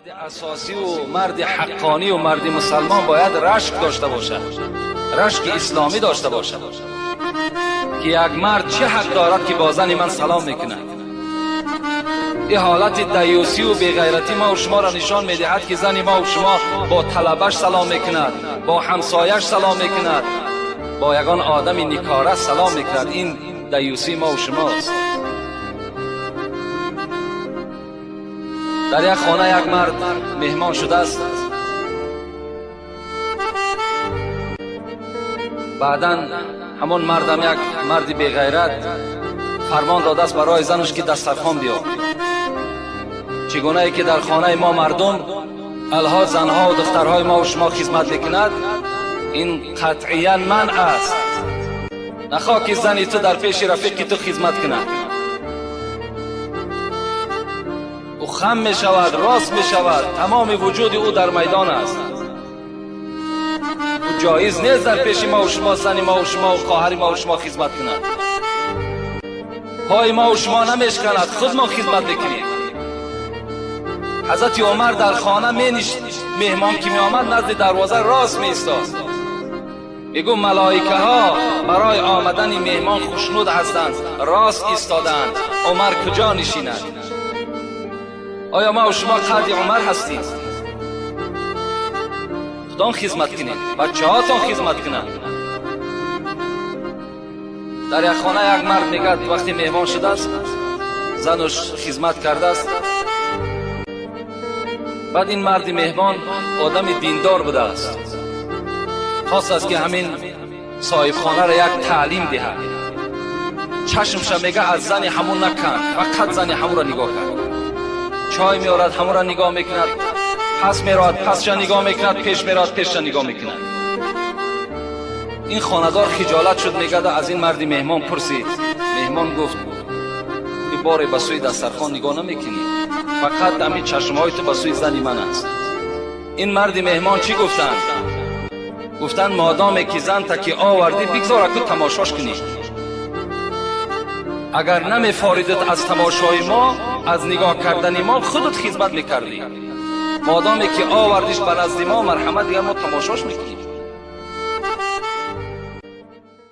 Асосӣ ва марди ҳаққонӣ ва марди мусулмон бояд рашк дошта бошад, рашки исломӣ дошта бошад, ки як мард чӣ ҳақ дорад, ки бо зани ман салом мекунад? Ин ҳолати даюсӣ ва беғайратӣ ма ва шуморо нишон медиҳад, ки зани ма ва шумо бо талабаш салом мекунад, бо ҳамсояш салом мекунад, бо ягон одами никора салом мекунад. Ин даюсӣ ма ва шумост. Дар як хона як мард меҳмон шудааст. Баъдан ҳамон мардам, як марди беғайрат, фармон додааст барои занаш, ки дастархон биёр. Чӣ гунае ки дар хонаи мо мардум алҳо занҳо ва духтарҳои мо ва шумо хизмат мекунад, ин қатъиян манъ аст. Нахоҳ ки зани ту дар пеши рафиқи ту хизмат кунад. Ӯ хам мешавад, рост мешавад, тамоми вуҷуди ӯ дар майдон аст. Ӯ ҷоиз нест дар пеши мо ва шумо зани мо ва шумо ва хоҳари мо ва шумо хизмат кунад. Пои мо ва шумо намешканад, худ мо хизмат мекунем. Ҳазрати Умар дар хона меништ, меҳмон ки меомад, назди дарвоза рост меистод. Мегӯ, малоикаҳо барои омадани меҳмон хушнуд ҳастанд, рост истодаанд. Умар куҷо нишинад? Оё ма ва шумо қадри Умар ҳастем? Худон хизмат кунед, бачаҳотон хизмат кунанд. Дар як хона як мард мегӯяд, вақте меҳмон шудааст, занаш хизмат кардааст. Баъд ин марди меҳмон одами диндор будааст, хостааст, ки ҳамин соҳибхонаро як таълим диҳад. Чашмша, мега, аз зани ҳамун наканд, фақат зани ҳамунро нигоҳ кард. Чой меорад, ҳамунро нигоҳ мекунад, пас меравад, пасша нигоҳ мекунад, пеш меравад, пешша нигоҳ мекунад. Ин хонадор хиҷолат шуд, мегӯяд, аз ин марди меҳмон пурсид. Меҳмон гуфт, ки боре ба сӯи дастархон нигоҳ намекунӣ, фақат ҳамин чашмҳои ту ба сӯи зани ман аст. Ин марди меҳмон чӣ гуфтанд? Гуфтанд, модоме ки занта ки овардӣ, бигзор аку тамошош кунӣ. Агар намефоридат аз тамошои мо, аз нигоҳ кардани мо, худат хизмат мекардӣ. Модоме ки овардиш ба назди мо, марҳамат, дигар мо тамошош мекунем.